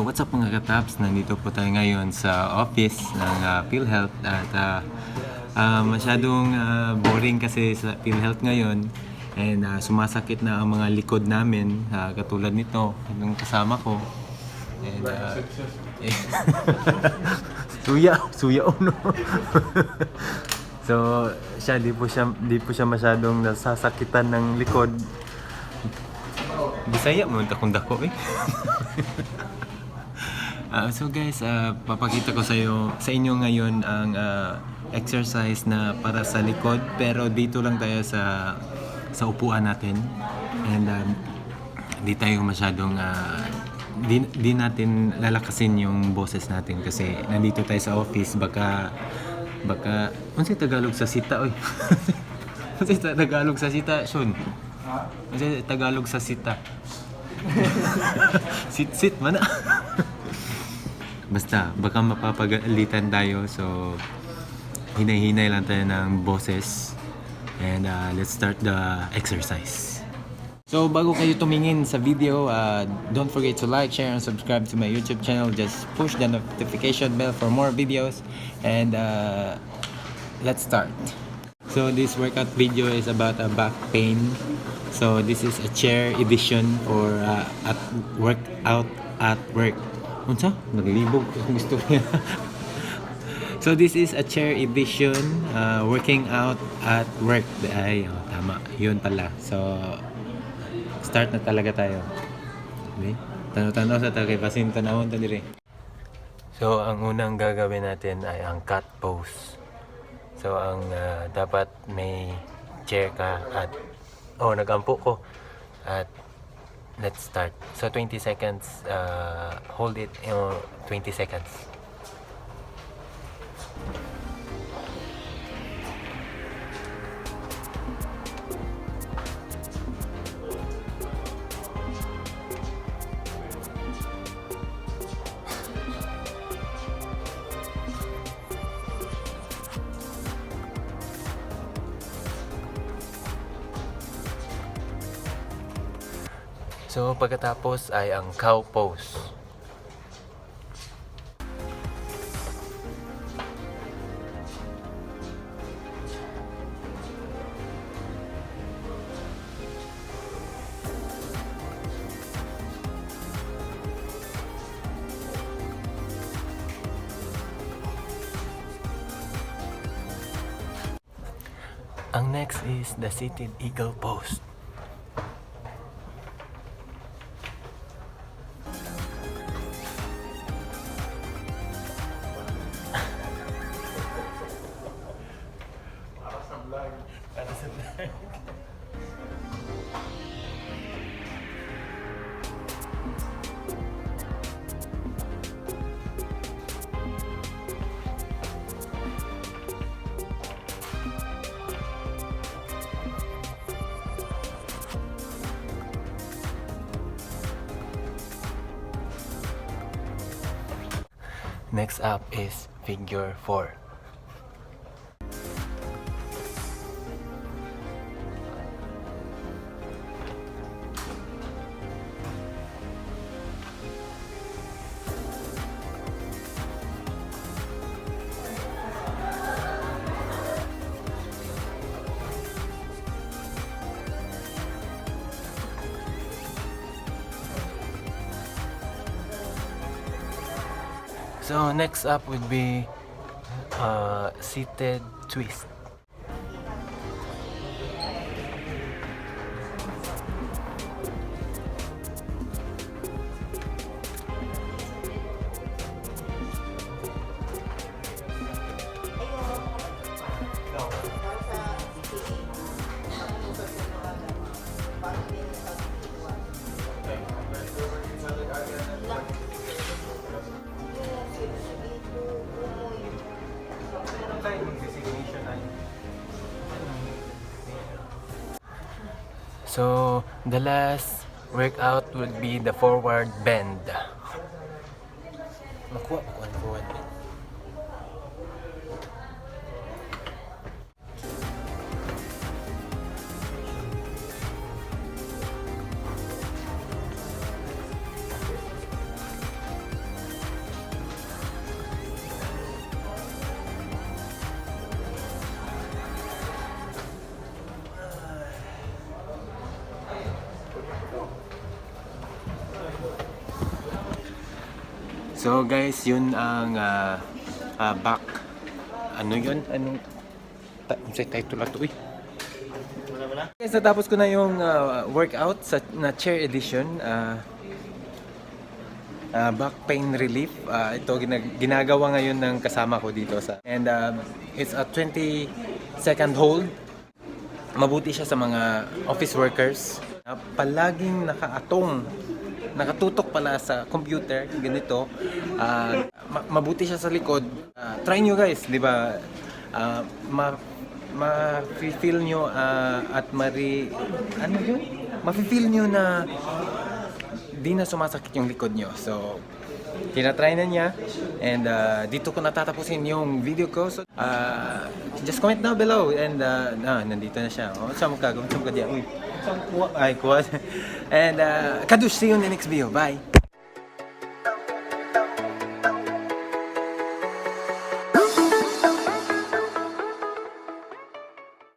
What's up mga kataps? Nandito po tayo ngayon sa office ng PhilHealth at masyadong boring kasi sa PhilHealth ngayon and sumasakit na ang mga likod namin katulad nito, yung kasama ko. And suya uno. So siya di po siya masyadong nasasakitan ng likod. Bisaya mo akong dako eh. So guys, papakita ko sa inyo ngayon ang exercise na para sa likod, pero dito lang tayo sa upuan natin. And di tayo masyadong di natin lalakasin yung boses natin kasi nandito tayo sa office. Baka ano si Tagalog sa sita oy. Ano si Tagalog sa sita, Shun? Ano si Tagalog sa sita? Sit mana. Basta, baka mapapagalitan tayo, so hinay-hinay lang tayo ng boses. And let's start the exercise. So bago kayo tumingin sa video, don't forget to like, share, and subscribe to my YouTube channel. Just push the notification bell for more videos. And let's start. So this workout video is about back pain. So this is a chair edition for at workout at work. Unsa? Naglibog kung gusto niya. So this is a chair edition, working out at work. Ay, tama. Yun pala. So start na talaga tayo. Okay? Tanaw-tanaw sa tagay pasin tanawon ta dire. So ang unang gagawin natin ay ang cat pose. So ang dapat may chair ka at nagampo ko at let's start. So 20 seconds, hold it 20 seconds. So pagkatapos ay ang cow pose. Ang next is the seated eagle pose. Next up is figure 4. So next up would be seated twist. So the last workout would be the forward bend. Makuha ko ang forward bend. So guys, yun ang back. Ano yun? Anong title na to eh? Guys, natapos ko na yung workout na chair edition. Back pain relief. Ito ginagawa ngayon ng kasama ko dito sa. And it's a 20-second hold. Mabuti siya sa mga office workers. Palaging nakatutok pala sa computer, ganito. Mabuti siya sa likod. Try nyo guys, di ba? Ma-feel nyo at ano yun? Ma-feel nyo na di na sumasakit yung likod nyo. So, tinatry na niya. And dito ko natatapusin yung video ko. So, just comment down below. And nandito na siya. Oh, saan mo ka? Uy. Ay, kuha. And kadush, see you in the next video. Bye!